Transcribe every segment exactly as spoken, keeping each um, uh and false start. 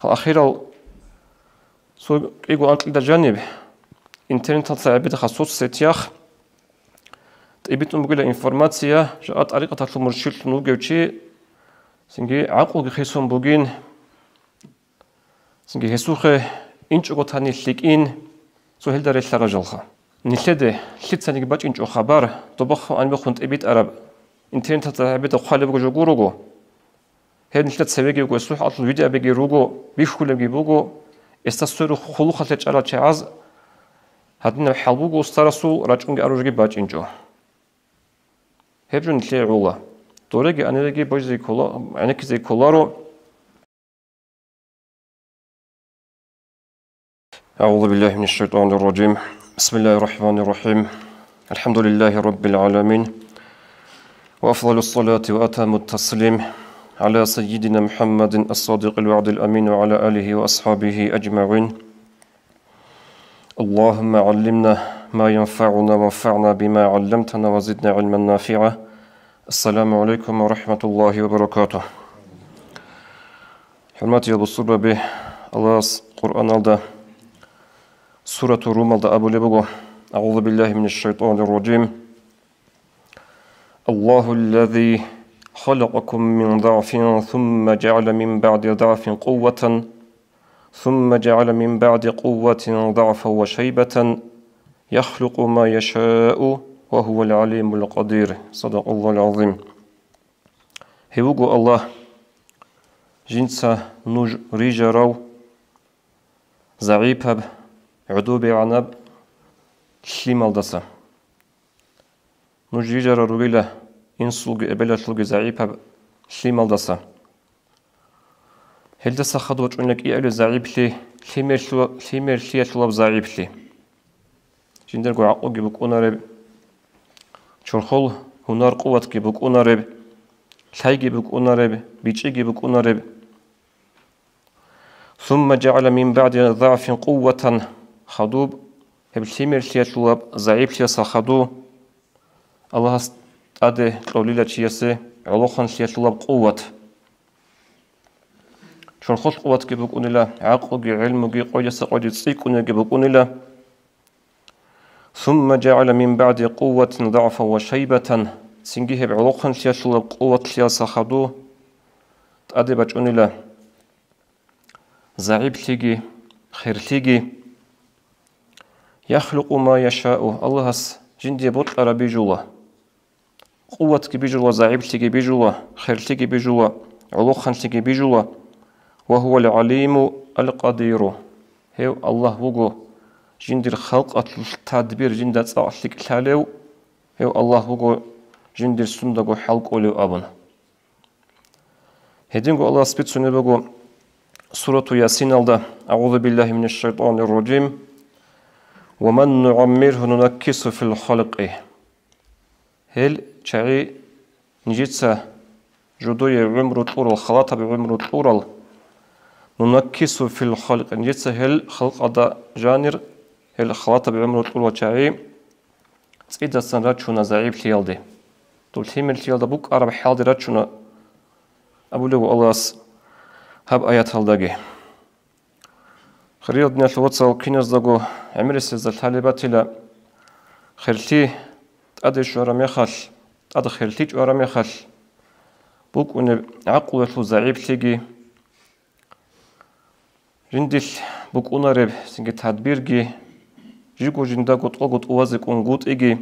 Ахирал цо кӀиго анкьида жаниб интернеталъа гӀебедахъа соцсетях тӀибитӀун бугила информация, жакъа тӀарикъаталъул муршидлъун вугев чи, цинги гӀакълуги хисун бугин, цинги гьесухъе инчӀого тани лъикӀин, цо гьелда релълъараб жалха. Нилъеде лъицаниги бачӀинчӀо хабар, добахъун-анбехун тӀибитӀараб интернеталда гӀебеда хъвалеб буго жо гурого. Гьеб нилъер цевеги буго, гьесул хӀакъалъулъ видеобиги руго, бихьулебги буго, гьесда сверухъ хъулухъалъе чӀарал чагӀаз гьадинаб хӀал буго устарасул, рачӀунги аружги бачӀинчӀо. Гьеб жо нилъее гӀола. Дореги анереги божизе ккола-, гӀенеккизе кколаро. أعوذ بالله من الشيطان الرجيم. بسم الله الرحمن الرحيم. الحمد لله رب العالمين. وأفضل الصلاة وأتم التسليم على سيدنا محمد الصادق الوعد الأمين وعلى آله وأصحابه أجمعين. اللهم علمنا ما ينفعنا وانفعنا بما علمتنا وزدنا علما نافعا. السلام عليكم ورحمة الله وبركاته. ХӀурматиял бусурбаби, Аллагьас Къуръаналда, Сурату Румалда абулеб буго: أعوذ بالله من الشيطان الرجيم. الله الذي خلقكم من ضعف ثم جعل من بعد ضعف قوة ثم جعل من بعد قوة ضعفا وشيبة يخلق ما يشاء وهو العليم القدير. صدق الله العظيم. Гьев вуго Аллагь, жинца нуж рижарав, загӀипаб, гӀодобегӀанаб лъималдаса. Нуж рижарал ругила инсулги эбелалъулги загӀипаб лъималдаса. Гьелдаса хадуб бачӀунеб кӀиабилеб загӀиплъи, лъимерлъу-, лъимерлъиялъулаб загӀиплъи. Жиндирго гӀакълуги букӀунареб, чорхол гьунар-къуватги букӀунареб, лъайги букӀунареб, бичӀчӀиги букӀунареб. ثم جعل من بعد ضعف قوة, хадуб гьеб лъимерлъиялъулаб загӀиплъиялдаса хадуб Аллагьас тӀаде кьолила чиясе гӀолохъанлъиялъулаб къуват. Чорхол къуватги букӀунила, гӀакълуги, гӀелмуги, къойдаса къойде цӀикӀкӀунелги букӀунила. ثم جعل من بعد قوة ضعفا وشيبة, цинги гьеб гӀолохъанлъиялъулаб къуватлъиялдаса хадуб тӀаде бачӀунила загӀиплъиги, херлъиги. يخلق ما يشاء, Аллагьас жиндие бокьараб бижула. Къуватги бижула, загӀиплъиги бижула, херлъиги бижула, гӀолохъанлъиги бижула. وهو العليم القدير. Гьев Аллагь вуго жиндир халкъалъулъ тадбир жинда цӀакъ лъикӀ лъалев, гьев Аллагь вуго жиндир сундаго хӀал кӀолев абун. Гьединго Аллагьас бицунеб буго Сурату Ясиналда: أعوذ بالله من الشيطان الرجيم. ومن نعمره ننكسه في الخلق. Гьел чагӀи нижеца жидее гӀумру кьурал, халатаб гӀумру кьурал, ننكسه في الخلق, нижеца гьел халкъалда жанир, гьел халатаб гӀумру кьурал чагӀи цӀидасан рачуна загӀиплъиялде. Дол лъимерлъиялда букӀараб хӀалде рачуна абулеб Аллагьас гьаб аяталдаги. Хириял диналъул вацал, киназдаго гӀемерисезда лъалеб батила, херлъи тӀаде щвараб мехалъ, тӀад херлъи чӀвараб мехалъ, букӀунеб гӀакълуялъул загӀиплъиги, жиндилъ букӀунареб цинги тадбирги, жиго жиндаго тӀолго тӀувазе кӀунгутӀиги,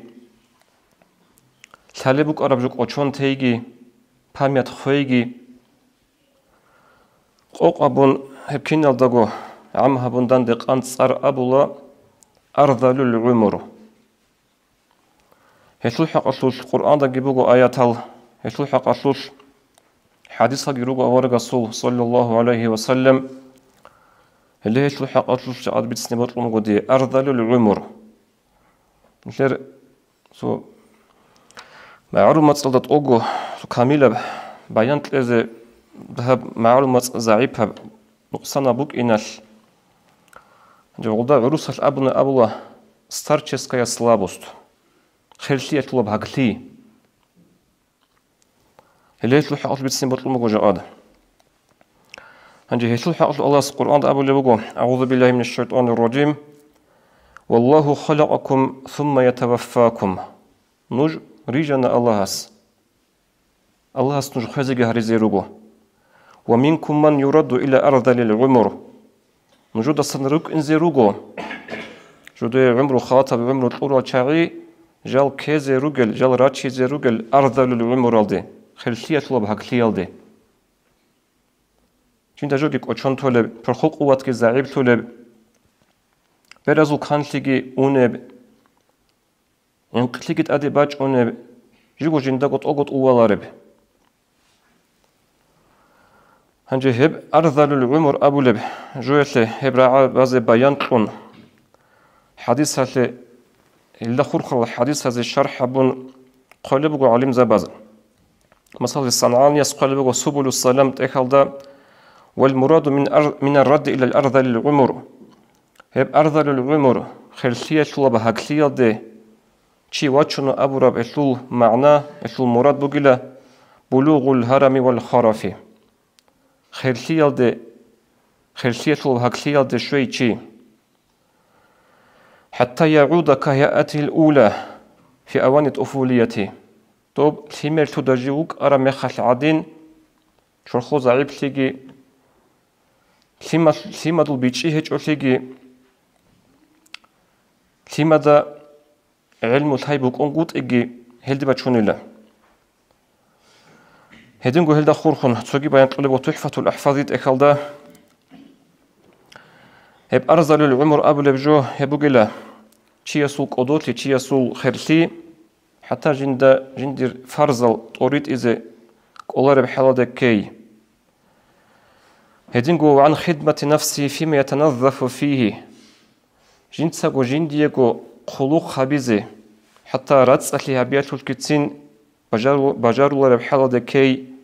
лъалеб букӀараб жо кӀочон тейги, память хвейги, къокъ абун гьеб киналдаго гӀам гьабун данде къан цӀар абула أرذل العمر. Гьелъул хӀакъалъулъ Къуръандаги буго аятал, гьелъул хӀакъалъулъ хӀадисалги руго аварагасул, саллаллагьу гӀалайгьи ва саллам. Гьеле гьелъул хӀакъалъулъ жакъа бицине бокьун буго дие أرذل العمر. Нилъер цо магӀарул мацӀалда тӀолго цо камилаб баян кьезе, гьаб магӀарул мацӀ загӀипаб, нукъсанаб букӀиналъ, гьанже гъолда гӀурусалъ абуна абула старческая слабость, херлъиялъулаб гьаглъи. Гьеле гьелъул хӀакъалъулъ бицине бокьун буго жакъа. Гьанже гьелъул хӀакъалъулъ Аллагьас Къуръанда абулеб буго: «АгӀузу биллагьи минаш шайтӀанир ражим. Валлагьу халакъакум сумма ятаваффакум». Нуж рижана Аллагьас. Аллагьас нуж хвезеги гьаризе руго. «Ва минкум ман юрадду иля арзалил гӀумур». Нужудасан рукӀинзе руго. Жуде гӀумру халатаб гӀумру кьурал чагӀи жал ккезе ругел, жал рачизе ругел арзалул гӀумуралде, херлъиялъулаб гьаглъиялде. Жинда жоги кӀочон толеб, пурхул къуватги загӀиплъулеб, беразул канлъиги унеб, гӀинкълъиги тӀаде бачӀунеб, жиго жиндаго тӀого тӀувалареб. Гьанже гьеб арзалул гӀумур абулеб жоялъе гьеб рагӀабазе баян кьун, хӀадисалъе, гьелда хурхарал хӀадисазе шархӀ гьабун хъвалеб буго гӀалимзабаз. Масала, СанагӀанияс хъвалеб буго Субулус-Салам тӀехьалда: «Вал мураду мин ар-, минар радди илал арзалил гӀумур». Гьеб арзалул гӀумур, херлъиялъулаб гьаглъиялде чи вачуна абураб гьелъул магӀна, гьелъул мурад бугила: «Булугъул гьарами вал харафи». Херлъиялде, херлъиялъулаб гьаглъиялде щвей чи. «ХӀатта ягӀуда кагьиатил ула фи авани тӀуфулияти». Доб лъимерлъуда жив вукӀараб мехалъ гӀадин, чорхол загӀиплъиги, лъимал-, лъимадул бичӀчӀи гьечӀолъиги, лъимада гӀелму лъай букӀунгутӀиги гьелде бачунила. Гьединго гьелда хурхун цоги баян кьолеб ва ТухӀфатул АхӀфази тӀехьалда: «Гьеб арзалул гӀумур абулеб жо гьеб бугила, чиясул кӀодолъи, чиясул херлъи, хӀатта жинда жиндир фарзал тӀоритӀизе кӀолареб хӀалалда ккей. Гьединго ва гӀан хидмати нафсигьи фима ятаназзафу фигьи». Жинцаго жиндиего хъулухъ гьабизе, хӀатта рацӀцӀалъи гьабиялъулъгицин бажару-, бажарулареб хӀалалда ккей,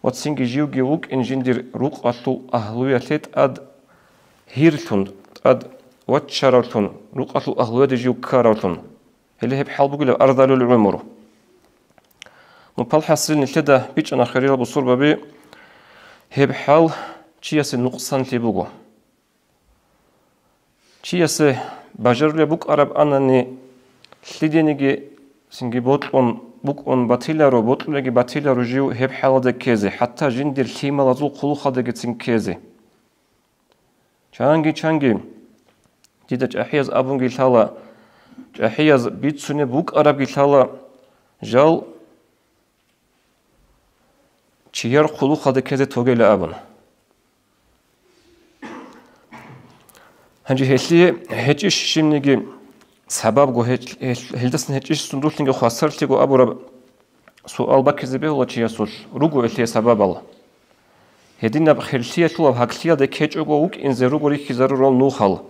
ва цинги живги вукӀин жиндир рукъалъул агьлуялъе тӀад гьирлъун, тӀад ваччаравлъун, рукъалъул агьлуялде жив ккаравлъун. Гьеле гьеб хӀал бугилаб арзалул гӀумур. Ну, палхӀасил нилъеда бичӀчӀана, хириял бусурбаби, гьеб хӀал чиясе нукъсанлъи буго. Чиясе бажарулеб букӀараб анани, лъидениги цинги бокьун букӀун батиларо, бокьулеги батиларо жив гьеб хӀалалда ккезе, хӀатта жиндир лъималазул хъулухъалдагицин ккезе. Чанги-чанги дида чӀахӀияз абунги лъала, чӀахӀияз бицунеб букӀарабги лъала, жал чияр хъулухъалде ккезе тогела абун. Гьанже гьелъие гьечӀищ щибниги сабабго, гьел-, гьел-, гьелдасан гьечӀищ сундулъинги хвасарлъиго абураб суал баккизе бегьула чиясулъ, руго гьелъие сабабал. Гьединаб херлъиялъулаб гьаглъиялде ккечӀого вукӀинзе руго рихьизарурал нухал.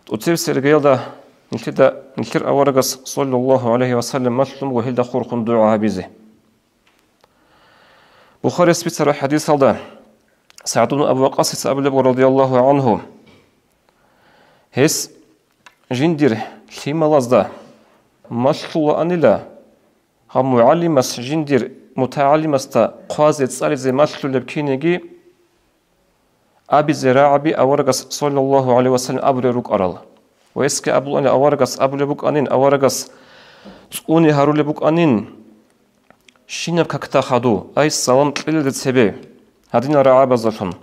ТӀоцебесеб иргаялда нилъеда, нилъер аварагас, саллаллагьу гӀалайгьи ва саллам, малъун буго гьелда хурхун дугӀа гьабизе. Бухарияс бицараб хӀадисалда СагӀд ибн Абу Вакъасица абулеб, радияллагьу гӀангьу, гьес жиндир лъималазда малъулаанила, гьав мугӀалимас жиндир мутагӀалимасда хъвазе-цӀализе малъулеб кинеги абизе рагӀаби аварагас, саллаллагьу гӀалайгьи ва саллам, абулел рукӀарал. Ва гьесги абулаанила, аварагас абулеб букӀанин, аварагас цӀуне гьарулеб букӀанин, щинаб какда хадув, ай, салам кьелалде цебе, гьадинал рагӀабаздалъун: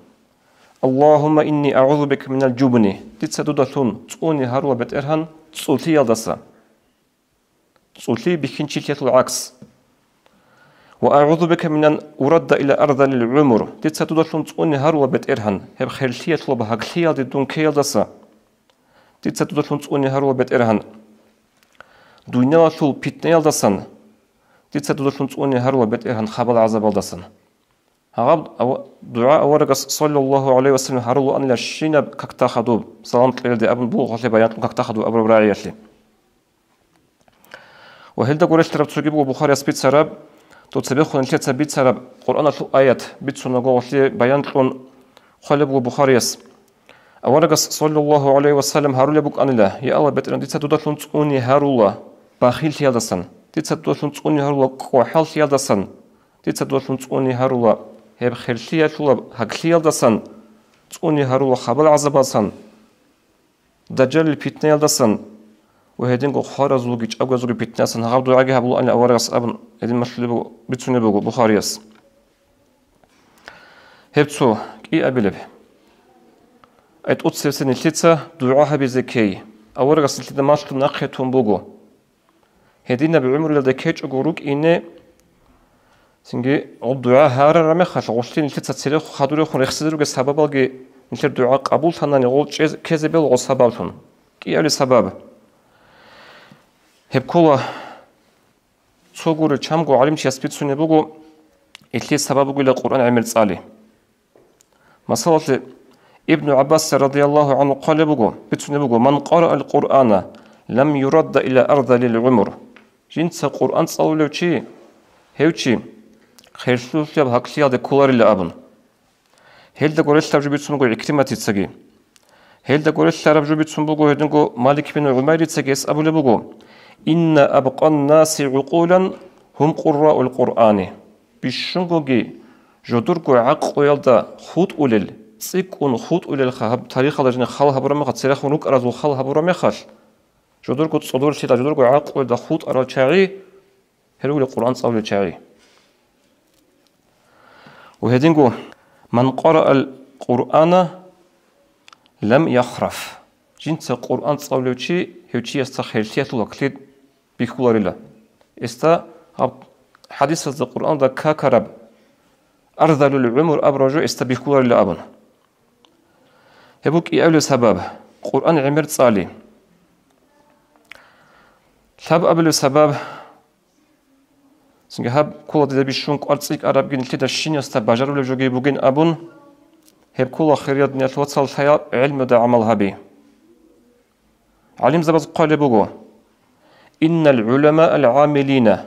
«Аллагьумма инни агӀузу бика минал жубни», дица дудалъун цӀуне гьарула, БетӀергьан, цӀулъиялдаса. ЦӀулъи бихьинчилъиялъул гӀакс. «Ва агӀузу бика мин ан урадда иля арзалил гӀумур», дица дудалъун цӀуне гьарула, БетӀергьан, гьеб херлъиялъулаб гьаглъиялде дун ккеялдаса. Дица дудалъун цӀуне гьарула, БетӀергьан, дуниялалъул питнаялдасан. Дица дудалъун цӀуне гьарула, БетӀергьан, хабал-гӀазабалдасан. Гьаб ав-, дугӀа аварагас, саллаллагьу гӀалайгьи ва саллам, гьарулаанила щинаб какда хадуб, салам кьелде абун буго, гьалъе баянлъун какда хадуб абураб рагӀиялъе. Ва гьелда гурелъараб цоги буго Бухарияс бицараб, дов цебехун нилъеца бицараб Къуръаналъул аят бицунаго гьалъе баян кьун хъвалеб буго Бухарияс. Аварагас, саллаллагьу гӀалайгьи ва саллам, гьарулеб букӀанила: «Я Аллагь, БетӀергьан, дица дудалъун цӀуне гьарула бахиллъиялдасан, дица дудалъун цӀуне гьарула кӀвахӀаллъиялдасан, дица дудалъун цӀуне гьарула Гьеб херлъиялъулаб гьаклъиялдасан, цӀуни гьарула хабал-гӀазабалдасан, Дажжалил питнаялдасан ва гьединго хваразулги чӀагоязулги питнасан гьаб дугӀаги гьабулаани аварагас абун гьедин малъулеб буго, бицунеб буго Бухарияс. Гьеб цо кӀиабилеб. Ай тӀуцебесеб нилъеца дугӀа гьабизе ккей. Аварагас нилъеда малъун нахъе тун буго. Гьединаб гӀумруялда ккечӀого рукӀине, цинги гьеб дугӀа гьарараб мехалъ, гъулъин нилъеца церехун хадурехун рехсезе ругел сабабалги нилъер дугӀа къабуллъанани гъол чӀез-, ккезе белгӀо сабаблъун. КӀиабилеб сабаб. Гьеб ккола цо гурел чамго гӀалимчияс бицунеб буго, илъе сабаб бугила Къуръан гӀемер цӀали. Масалалъе, Ибну ГӀаббас радияллагьу гӀангьу хъвалеб буго, бицунеб буго: «Ман къараал Къуръана, лам юрадда иля арзалил гӀумур». Жинца Къуръан цӀалулев чи, гьев чи херлъулъаб гьаклъиялде кколарила абун. Гьелдаго релълъараб жо бицун буго ГӀикриматицаги. Гьелдаго релълъараб жо бицун буго гьединго Малик бин ГӀумайрицаги, гьес абулеб буго: «Инна абкъан наси гӀукъулан гьум къурраул Къуръани». Бищунгоги жодорго гӀакълуялда хутӀулел, цӀикӀкӀун хутӀулелха гьаб тарихалда жиндир хал гьабураб мехалъ, церехун рукӀаразул хал гьабураб мехалъ, жодорго цӀодорлъиялда, жодорго гӀакълуялда хутӀарал чагӀи, гьел ругел Къуръан цӀалулел чагӀи. Ва гьединго: «Ман къараал Къуръана лам яхраф». Жинца Къуръан цӀалулев чи, гьев чиясда херлъиялъул гьаклъи бихьуларила. Гьесда гьаб хӀадисазда, Къуръанда какараб арзалул гӀумур абураб жо гьесда бихьуларила абун. Гьеб буго кӀиабилеб сабаб, Къуръан гӀемер цӀали. Лъабабилеб сабаб, цинги гьаб ккола дида бищун кӀвар цӀикӀкӀарабги нилъеда щинасда бажарулеб жоги бугин абун, гьеб ккола, хириял диналъул вацал, лъабаб гӀелмуялда гӀамал гьаби. ГӀалимзабаз хъвалеб буго: «Иннал гӀуламаал гӀамилина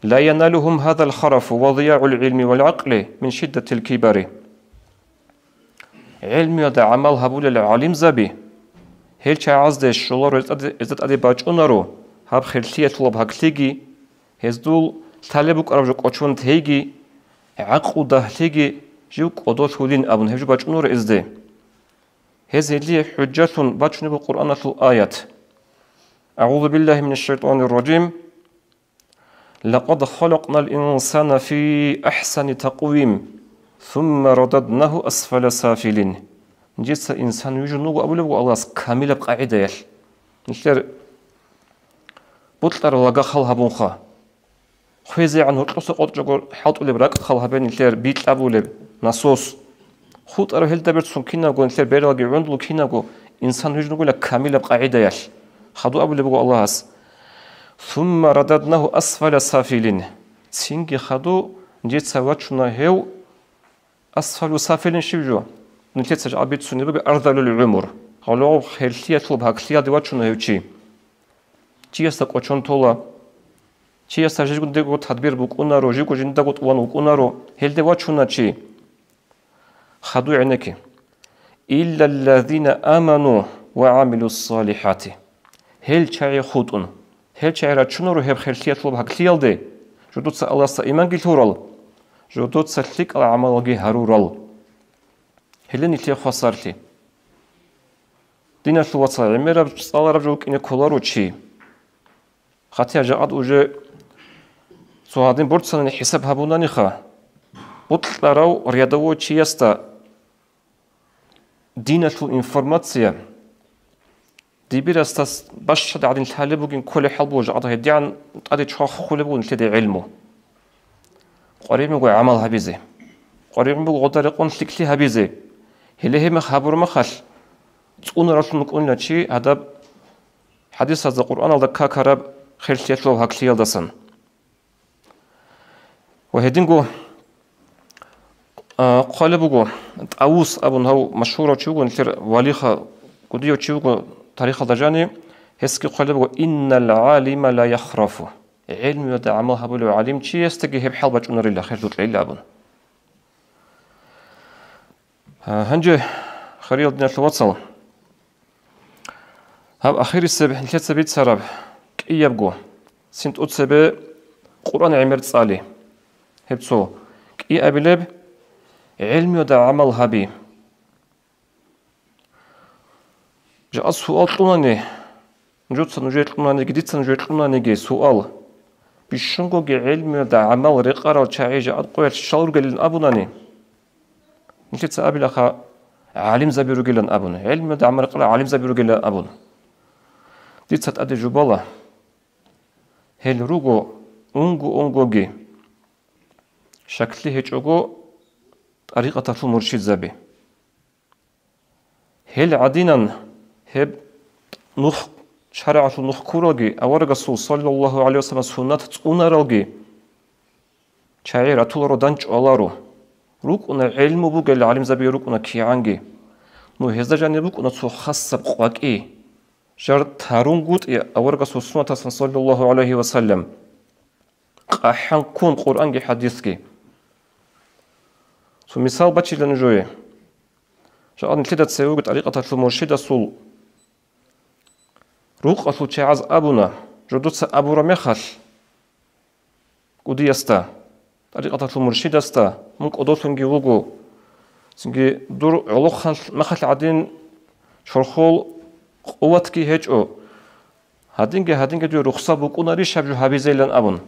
ла яналухум гьазал харафу ва зиягӀул гӀилми вал гӀакъли мин шиддатил кибари». ГӀелмуялда гӀамал гьабулел гӀалимзаби, гьел чагӀазде щоларо, гьезда тӀаде бачӀунаро гьаб херлъиялъулаб гьаклъиги, гьездул лъалеб букӀараб жо кӀочон тейги, гӀакълу дагьлъиги жив кӀодолъулин абун гьеб жо бачӀунаро гьезде. Гьез гьелие хӀужжалъун бачунеб буго Къуръаналъул аят: «АгӀузу биллагьи минаш шайтӀанир ражим. Лакъад халакънал инсана фи ахӀсани такъвим, сумма рададнагьу асфала сафилин». Нижеца инсан вижун вуго абулеб буго Аллагьас камилаб къагӀидаялъ. Нилъер бокьараб лага хал гьабунха. ХвезегӀан гьоркьоса къотӀчӀого хӀалтӀулеб ракӀ хал гьабе нилъер, бикьабулеб насос. ХутӀараб гьелда берцун кинабго нилъер бералги гӀундул кинабго инсан вижун вугила камилаб къагӀидаялъ. Хаду абулеб буго Аллагьас: «Сумма рададнагьу асфала сафилин». Цинги хаду нижеца вачуна гьев асфалу сафилин, щиб жо? Нилъеца жакъа бицунеб буго арзалул гӀумур. Гьале гьеб херлъиялъулаб гьаклъиялде вачуна гьев чи. Чиясда кӀочон тола. Чиясда жиндего тадбир букӀунаро, живго жиндаго тӀуван вукӀунаро, гьелде вачуна чи. Хаду гӀенекке. «Иллаллазина аману ва гӀамилуссалихӀати». Гьел чагӀи хутӀун, гьел чагӀи рачунаро гьеб херлъиялъулаб гьаклъиялде, жодоца Аллагьасда иманги лъурал, жодоца лъикӀал гӀамалги гьарурал. Гьеле нилъее хвасарлъи. Диналъул вацал, гӀемераб цӀалараб жо вукӀине кколаро чи. Хатия жакъад уже цо гьадин борцанани хӀисаб гьабунаниха, бокьарав рядовой чиясда диналъул информация дибирасдас бащад гӀадин лъалеб бугин кколеб хӀал буго, жакъад гьедигӀан тӀаде чвахулеб буго нилъеде гӀелму. КъваригӀун буго гӀамал гьабизе. КъваригӀун буго гъода рекъон лъикӀлъи гьабизе. Гьеле гьеб мех гьабураб мехалъ, цӀунараллъун вукӀунила чи гьадаб хӀадисазда, Къуръаналда какараб херлъиялъулаб гьаклъиялдасан. Ва гьединго, а, хъвалеб буго, ТӀавус абун гьав машгьурав чи вуго, нилъер валиха кӀудияв чи вуго тарихалда жани, гьесги хъвалеб буго: «Иннал гӀалима ла яхрафу». ГӀелмуялда гӀамал гьабулев гӀалимчиясдаги гьеб хӀал бачӀунарила, херлъукьейила абун. А, гьанже, хириял диналъул вацал, гьаб ахирисеб нилъеца бицараб кӀиябго, цин тӀоцебе Къуръан гӀемер цӀали. Гьеб цо кӀиабилеб, гӀелмуялда гӀамал гьаби. Жакъа суал кьунани, нужеца нужее кьунаниги, дица нужее кьунаниги суал. Бищунгоги гӀелмуялда гӀамал рекъарал чагӀи жакъа къоялъ щал ругелин абунани, нилъеца абилаха, гӀалимзаби ругилан абун, гӀелмуялда гӀамал рекъарал гӀалимзаби ругилан абун. Дица тӀаде жубала. Гьел руго унго-унгоги, щаклъи гьечӀого, тӀарикъаталъул муршидзаби. Гьел гӀадинан гьеб нух, шаригӀалъул нух ккуралги, аварагасул, саллаллагьу гӀалайгьи вассалам, суннат цӀунаралги, чагӀи ратуларо, дандчӀваларо. РукӀуна гӀелму бугел гӀалимзаби, рукӀуна кигӀанги. Ну, гьезда жаниб букӀуна цо хасаб къвакӀи. Жар тарунгутӀи аварагасул суннатасан, саллаллагьу гӀалайгьи вассалам, къахӀан ккун Къуръанги хӀадисги. Цо мисал бачила нужее. Жакъа нилъеда цеве вуго тӀарикъаталъул муршидасул рукъалъул чагӀаз абуна, жодоца абураб мехалъ, кӀудиясда, тӀарикъаталъул муршидасда, мун кӀодолъунги вуго, цинги дур гӀолохъан мехалъ гӀадин чорхол къуватги гьечӀо, гьадинги-гьадинги дуе рухсат букӀунарищ гьаб жо гьабизейилан абун.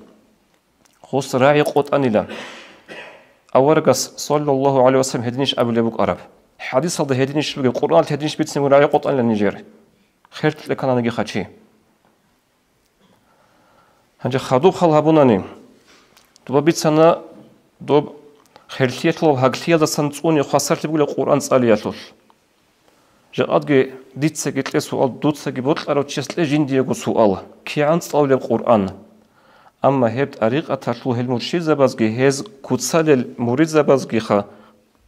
Гъос рагӀи къотӀанила. Аварагас, саллаллагьу гӀалайгьи вассалам, гьединищ абулеб букӀараб? ХӀадисалда гьединищ бугеб, Къуръаналъ гьединищ бицинеб рагӀи къотӀанилан нижер? Хер кьекананиги хъачи. Гьанже хадуб хал гьабунани, доба бицана доб херлъиялъул гьаглъиялдасан цӀуне хвасарлъи бугила Къуръан цӀалиялъулъ. Жакъадги дицаги кье суал, дуцаги бокьарав чияс кье жиндиего суал: кигӀан цӀалулеб Къуръан? Амма гьеб тӀарикъаталъул гьел муршидзабазги гьез куцалел муридзабазгиха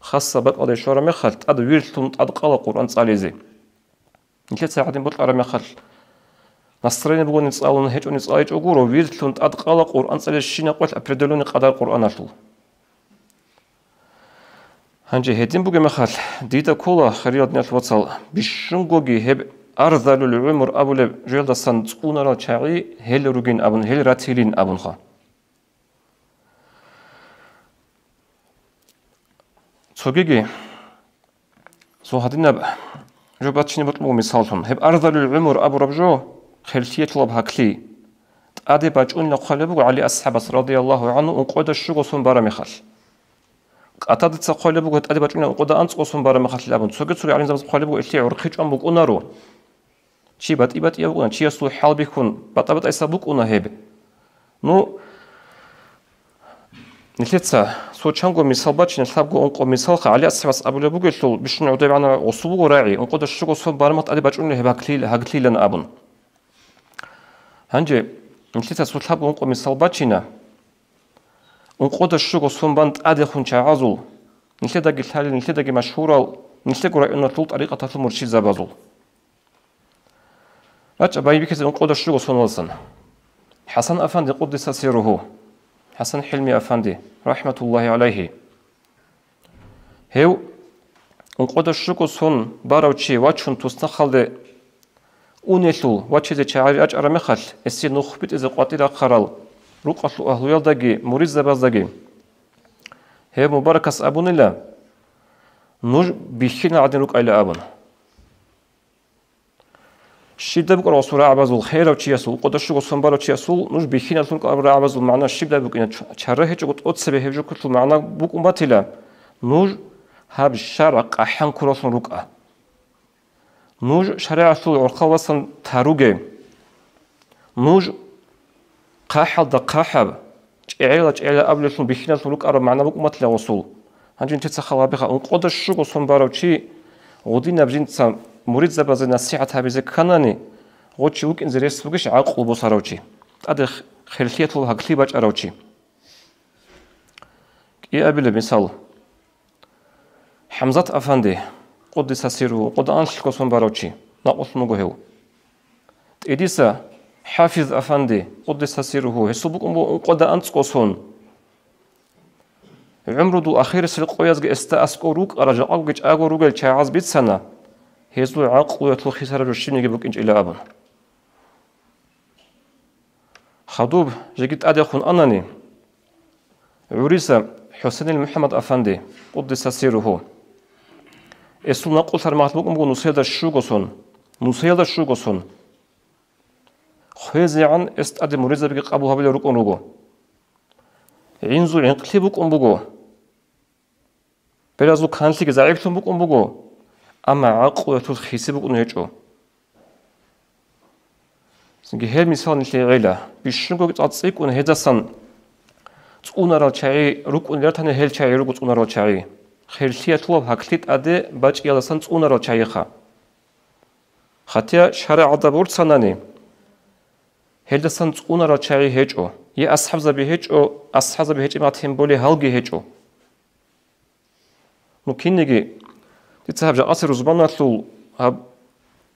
хасаб бакӀалде щвараб мехалъ, тӀад вирлъун тӀад къала Къуръан цӀализе. Нилъеца гьадин бокьараб мехалъ, настроение бугони цӀалун, гьечӀони цӀаличӀого гуро, вирлъун тӀад къала Къуръан цӀализе щинаб къоялъ определённый къадар Къуръаналъул. Гьанже гьедин бугеб мехалъ, дида ккола, хириял диналъул вацал, бищунгоги гьеб арзалул гӀумру абулеб жоялдасан цӀунарал чагӀи гьел ругин абун, гьел ратилин абунха. Цогиги, цо гьадинаб жо бачине бокьун буго мисаллъун. Гьеб арзалул гӀумру абураб жо, херлъиялъулаб гьаклъи, тӀаде бачӀунила хъвалеб буго ГӀали асхӀабас, радияллагьу гӀангьу, ункъода щуго сон бараб мехалъ. КъатадатӀица хъвалеб буго, тӀаде бачӀунила ункъода анцӀго сон бараб мехалъ абун. Цоги-цоги гӀалимзабаз хъвалеб буго, илъи гӀурхъи чӀван букӀунаро. Чи батӀи-батӀияб букӀуна, чиясул хӀал бихьун, батӀа-батӀайса букӀуна гьеб. Ну, нилъеца цо чанго мисал бачина, лъабго-ункъо мисалха, ГӀали асхӀабас абулеб бугелъул, бищун гӀодобегӀанаб гъосул буго рагӀи, ункъода щуго сон бараб мехалъ тӀаде бачӀунила гьеб гьаклъи-, гьаклъилан абун. Гьанже нилъеца цо лъабго-ункъо мисал бачина. Ункъода щуго сон бан тӀадехун чагӀазул, нилъедаги лъалел, нилъедаги машгьурал, нилъего районалъул тӀарикъаталъул муршидзабазул. РачӀа байбихьизе ункъода щуго соналдасан. ХӀасан афанди, къуддиса сирругьу, ХӀасан ХӀилми афанди, рахӀматуллагьи гӀалайгьи. Гьев ункъода щуго сон барав чи вачун туснахъалде унелъул, вачизе чагӀи рачӀараб мехалъ, гьесие нух битӀизе къватӀир рахъарал рукъалъул агьлуялдаги муридзабаздаги гьев мубаракас абунила: «Нуж бихьинал гӀадин рукӀайла», – абун. Щибдай букӀараб гъосул рагӀабазул, херав чиясул, ункъода щуго сон барав чиясул, нуж бихьиналъун рукӀараб рагӀабазул магӀна щибдай букӀина? Ча-, чара гьечӀого тӀоцебе гьеб жо кколъул магӀна букӀун батила, нуж гьаб шаргӀ къахӀан ккураллъун рукӀа. Нуж шаригӀалъул гӀурхъалдасан таруге. Нуж хъахӀалда хъахӀаб, чӀегӀела-чӀегӀела абулеллъун бихьиналъун рукӀараб магӀна букӀун батила гъосул. Гьанже нилъеца хал гьабиха, ункъода щуго сон барав чи гъудинаб жинца муридзабазе насихӀат гьабизе кканани, гъо чи вукӀинзе рес бугищ гӀакълу босарав чи, тӀаде х-, херлъиялъул гьаклъи бачӀарав чи? КӀиабилеб мисал. ХӀамзат афанди, къуддиса сирругьу, ункъода анлъго сон барав чи, накъулъун вуго гьев. ТӀидиса ХӀафиз афанди, къуддиса сирругьу, гьесул букӀун буго ункъода анцӀго сон. ГӀумрудул ахирисел къоязги эсда аскӀов рукӀарал, жакъагоги чӀаго ругел чагӀаз бицана, гьезул гӀакълуялъул хисараб жо щибниги букӀинчӀила абун. Хадуб жеги тӀадехун анани, гӀуриса ХӀусейнил МухӀаммад Афанди, къуддиса сирругьу. Эсул накъулъар магьлъ букӀун буго нусиялда щуго сон. Нусиялда щуго сон. ХвезегӀан эс тӀаде муридзабиги къабул гьабулел рукӀун руго. ГӀинзу гӀинкълъи букӀун буго. Беразул канлъиги загӀиплъун букӀун буго, амма гӀакълуялъул хиси букӀун гьечӀо. Цинги гьел мисал нилъее гӀела. Бищунго цӀа цӀикӀкӀун гьедасан цӀунарал чагӀи рукӀунел ратани, гьел чагӀи руго цӀунарал чагӀи. Херлъиялъулаб гьаклъи тӀаде бачӀиялдасан цӀунарал чагӀиха. Хатя шарагӀалда борцанани, гьелдасан цӀунарал чагӀи гьечӀо, я асхӀабзаби гьечӀо, асхӀабзаби гьечӀеб мехалъ тем более гьалги гьечӀо. Ну, кинниги, дица гьаб жакъасеб рузманалъул гьаб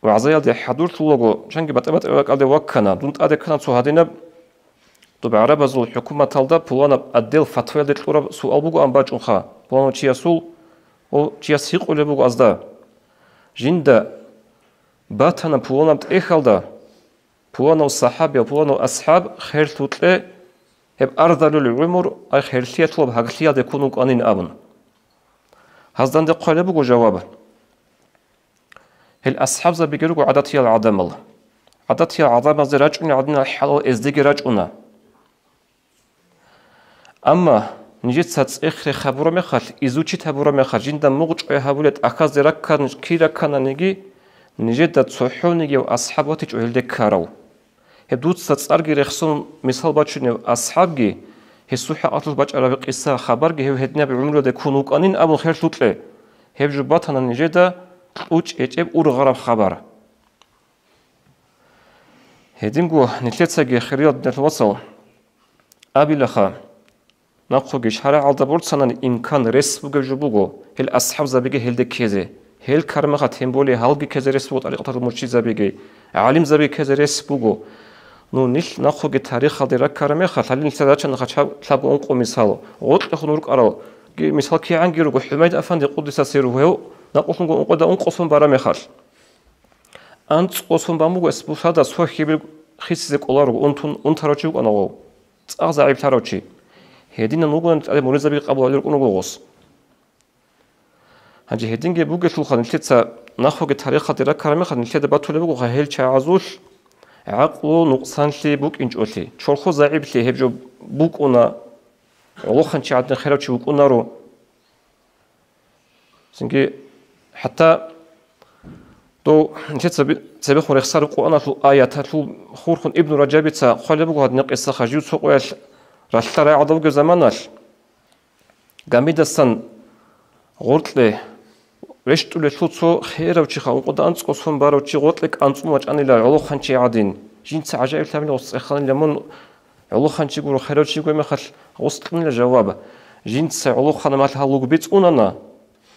вагӀзаялде хӀадурлъулаго, чанги батӀи-батӀи ракӀалде ваккана, дун тӀаде ккана цо гьадинаб, доб гӀарабазул хӀукуматалда пуланаб отдел фатваялде кьураб суал бугоан бачӀунха пуланав чиясул, ва чияс гьикъулеб буго азда: «Жинда батана пуланаб тӀехьалда, пуланав сахӀаб я пуланав асхӀаб херлъукье, гьеб арзалул гӀумру, ай херлъиялъулаб гьаглъиялде ккун вукӀанин», – абун. Гьазданде хъвалеб буго жаваб. Гьел асхӀабзабиги руго гӀадатиял гӀадамал. ГӀадатиял гӀадамазде рачӀунел гӀадинал хӀалал эздеги рачӀуна. Амма нижеца цӀех-рех гьабураб мехалъ, изучить гьабураб мехалъ, жинда мугъчӀвай гьабулеб тӀахьазде раккан-, кир раккананиги, нижеда цохӀонигияв асхӀаб ватичӀо гьелде ккарав. Гьеб дуца цӀарги рехсон мисал бачунев асхӀабги, гьесул хӀакъалъулъ бачӀараб къиса-хабарги гьев гьединаб гӀумруялде ккун вукӀанин абун херлъукье, гьеб жо батана нижеда кьучӀ гьечӀеб ургъараб хабар. Гьединго нилъецаги, хириял диналъул вацал, абилаха, нахъоги шарагӀалда борцанани имкан, рес бугеб жо буго, гьел асхӀабзабиги гьелде ккезе, гьел кармаха, тем более гьалги ккезе рес буго, тӀарикъаталъул муршидзабиги, гӀалимзабиги ккезе рес буго. Ну, нилъ нахъоги тарихалде раккараб мехалъ, гьале нилъеда рачана хъачагъ лъабго-ункъо мисал, гъоркьехун рукӀаралги мисал кигӀанги руго, ХӀумайд Афанди, къуддиса сирругьу, гьев накъулъунго ункъода-ункъо сон бараб мехалъ. АнцӀго сон бан буго эс бусада, цо хьибил хисизе кӀоларуго, унтун, унтарав чи вукӀана гъов, цӀакъ загӀиплъарав чи. Гьединан вугони тӀаде муридзаби къабул гьабулел рукӀун руго гъос. Гьанже гьединги бугелъулха нилъеца нахъоги тарихалде раккараб мехалъ нилъеда батулеб бугоха гьел чагӀазулъ гӀакълу-нукъсанлъи букӀинчӀолъи, чорхо загӀиплъи гьеб жо букӀуна, гӀолохъанчи гӀадин херав чи вукӀунаро. Цинги хӀатта дов нилъеца би-, цебехун рехсараб Къуръаналъул аяталъул хурхун Ибну Ражабица хъвалеб буго гьадинаб къисаха, жив цо къоялъ ралъдал рагӀалда вугеб заманалъ, гамидасан гъоркье рещтӀулелъул цо херав чиха, ункъода анцӀго сон барав чи гъоркье кӀанцӀун вачӀанила гӀолохъанчи гӀадин, жинца гӀажаиблъабилан гъос цӀеханила мун гӀолохъанчи гуро, херав чи гуро мехалъ, гъос кьунила жаваб: «Жинца гӀолохъанаб мехалъ гьал лугби цӀунана,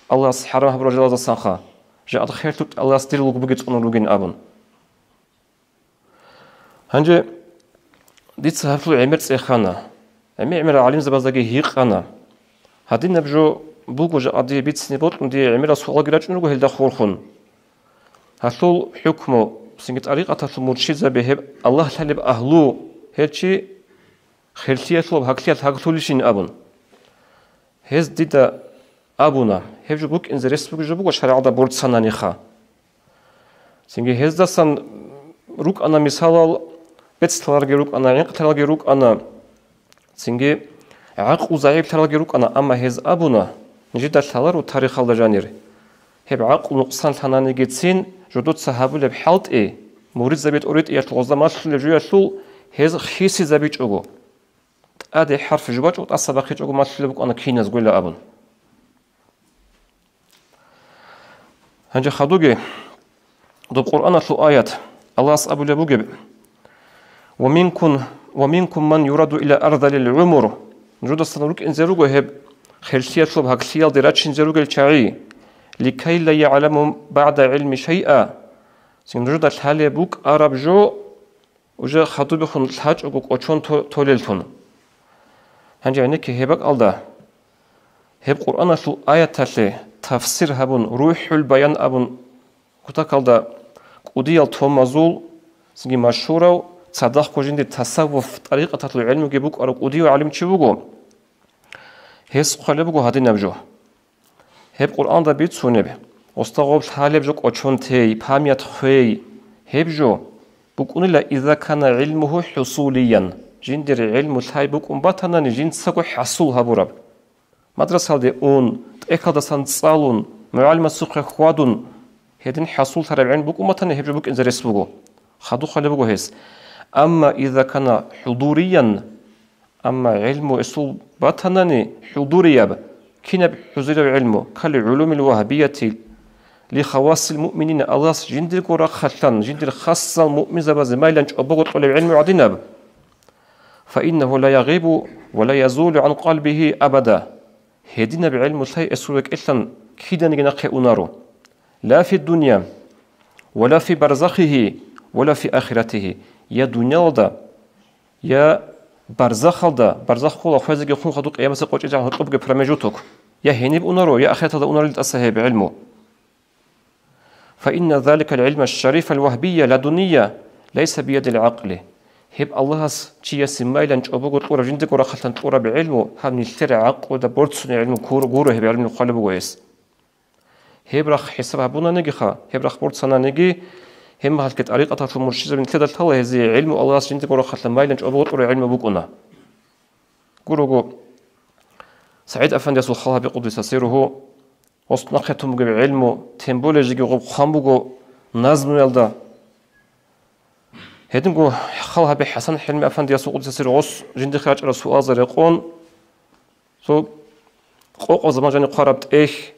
Аллагьас хӀарам гьабурал жалаздасанха, жакъа херлъукь Аллагьас дир лугбуги цӀунун ругин», – абун. Гьанже дица гьаб гӀемер цӀехана, гӀемер-гӀемерал гӀалимзабаздаги гьикъана. Гьадинаб жо буго жакъа дие бицине бокьун, дие гӀемерал суалги рачӀун руго гьелда хурхун. Гьалъул хӀукму, цинги тӀарикъаталъул муршидзаби гьеб Аллагь лъалеб агьлу, гьел чи херлъиялъулаб гьаклъиялъ гьаглъулищин абун. Гьез дида абуна, гьеб жо букӀинзе рес бугеб жо буго шаригӀалда борцананиха. Цинги гьездасан рукӀана мисалал, бецлъаралги рукӀана, гӀинкълъаралги рукӀана, цинги гӀакълу загӀиплъаралги рукӀана, амма гьез абуна, нижеда лъаларо тарихалда жанир. Гьеб гӀакълу нукъсанлъананигицин жодоца гьабулеб хӀалтӀи, муридзаби тӀоритӀиялъул гъозда малъулеб жоялъул гьез хисизабичӀого, тӀаде хӀарф жубачӀого тӀаса бахъичӀого малъулеб букӀана киназгойила абун. Гьанже хадуги, доб Къуръаналъул аят, Аллагьас абулеб бугеб: «Ва минкум, ва минкум ман юраду иля арзалил гӀумур». Нужедасан рукӀинзе руго гьеб херлъиялъул гьаклъиялде рачинзе ругел чагӀи, «ликай ла ягӀламу багӀда гӀилми шайъа». Цин нужеда лъалеб букӀараб жо уже хадубехун лъачӀого кӀочон то-, толеллъун. Гьанже гӀенекке гьеб бакӀалда, гьеб Къуръаналъул аяталъе тафсир гьабун, РухӀул Баян абун кутакалда кӀудиял томазул, цинги машгьурав, цадахъго жинди тасаввуф тӀарикъаталъул гӀелмуги букӀарав кӀудияв гӀалимчи вуго. Гьес хъвалеб буго гьадинаб жо. Гьеб Къуръанда бицунеб, гъосда гъоб лъалеб жо кӀочон тей, памят хвей, гьеб жо букӀунила, иза кана гӀилмугьу хӀусулиян, жиндир гӀилму лъай букӀун батанани жинцаго хӀасул гьабураб. Мадрасалде ун, тӀехьалдасан цӀалун, мугӀалимасухъе хьвадун, гьедин хӀасуллъараб гӀилму букӀун батани, гьеб жо букӀинзе рес буго. Хадуб хъвалеб буго гьес. Амма иза кана хӀудуриян, амма гӀилму эсул батанани хӀудурияб, кинаб хӀузураб гӀилму, кали гӀулумил вагьабияти ли хавасил муъминина, Аллагьас жиндирго рахъалъан, жиндир хасал муъминзабазе майлан чӀобого кьолеб гӀилму гӀадинаб. Фаиннагьу ла ягъибу ва ла язулу гӀан къалбигьи абада. Гьединаб гӀилму лъай эсул рекӀелъан киданиги нахъе унаро. Ла фи дунья, ва ла фи барзахигьи, ва ла фи ахиратигьи. Я дуниялалда, я барзахалда, барзах ккола хвезеги хун хадуб къиямасеб къочӀи гьоркьобги промежуток. Я гьениб унаро, я ахираталда унарел тӀаса гьеб гӀилму. فإن ذلك العلم الشريف الوهبي اللدني ليس بيد العقل. Гьеб Аллагьас чиясе майлан чӀобого кьураб, жиндирго рахъалъан кьураб гӀилму, гьаб нилъер гӀакълуда борцунеб гӀилму гуро, гьеб гӀилму хъвалеб буго гьес. Гьеб рахъ хӀисаб гьабунанигиха, гьеб рахъ борцананиги, гьеб мехалъги тӀарикъаталъул муршидзаби нилъеда лъала гьезие гӀилму Аллагьас жиндирго рахъалъан майлан чӀобого кьураб гӀилму букӀуна. Гурого, СагӀид-афандиясул хал гьабе къуддиса сирругьу, гъос нахъе тун бугеб гӀилму, тем более жеги гъоб хъван буго назмуялда. Гьединго хал гьабе ХӀасан ХӀилми-афандиясул къуддиса сирругьу, гъос жиндихъе рачӀараб суалза рекъон, цо къокъаб заман жаниб хъвараб тӀехь,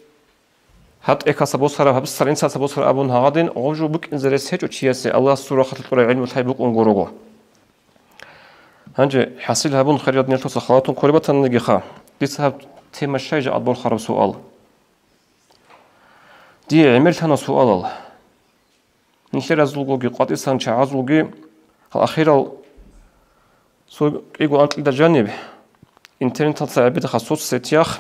гьаб тӀехьалъа босараб, гьаб ццалъа босараб абун гьагъадин, гъоб жо букӀинзе рес гьечӀо чиясе Аллагьасул рахъалъа кьураб гӀилму лъай букӀун гурого. Гьанже хӀасил гьабун, хириял диналъул вацал, халатун кколеб батананигиха, дица гьаб тема щай жакъа борхараб суал. Дие гӀемерлъана суалал. Нилъеразулгоги къватӀисан чагӀазулги гьал ахирал цо кӀиго анкьида жаниб интернеталъа гӀебедахъа соцсетях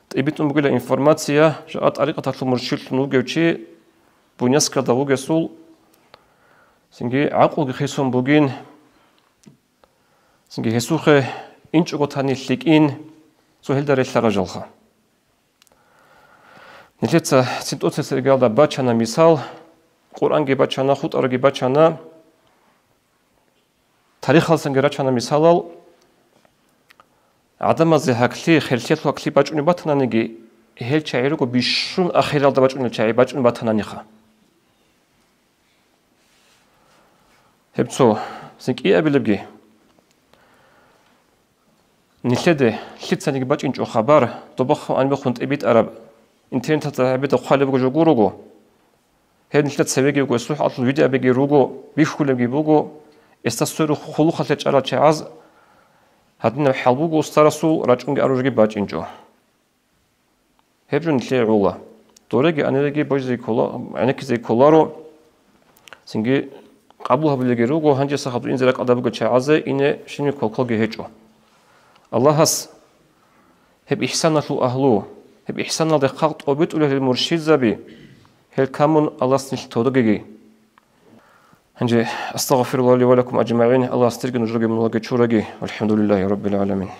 тӀибитӀун бугила информация, жакъа тӀарикъаталъул муршидлъун вугев чи Буньяскалда вугесул, цинги гӀакълуги хисун бугин, цинги гьесухъе инчӀого тани лъикӀин, цо гьелда релълъараб жалха. Нилъеца цин тӀоцесеб иргалда бачана мисал, Къуръанги бачана, хутӀарги бачана, тарихалдасанги рачана мисалал. ГӀадамазе гьаклъи, херлъиялъул гьаклъи бачӀунеб батананиги, гьел чагӀи руго бищун ахиралда бачӀунел чагӀи бачӀун батананиха. Гьеб цо, цин кӀиабилебги, нилъеде лъицаниги бачӀинчӀо хабар, добахъун гӀанибехун тӀибитӀараб, интернеталда гьабида хъвалеб буго жо гурого. Гьеб нилъер цевеги буго, сухӀалъул видеоги руго, бихьулебги буго, эсда сверухъ хъулухъалъе чӀарал чагӀаз гьадинаб хӀал буго устарасул, рачӀунги аружги бачӀинчӀо. Гьеб жо нилъее гӀула. Дореги анилеги божизе ккола-, гӀенеккизе кколаро, цинги къабул гьабулеги руго, гьанжеса хадуб инзе ракӀалда бугел чагӀазе ине щиб квалквалги гьечӀо. Аллагьас гьеб ихсаналъул агьлу, гьеб ихсаналде халкъ тӀобитӀулел гьел муршидзаби, гьел камун Аллагьас нилъ тодогеги. Гьанже, астагъфируллагь ли ва лакум аджмагӀин, Аллагьас дирги нужеги мунагьалги чураги. Валхамдулиллагьи раббил гӀаламин.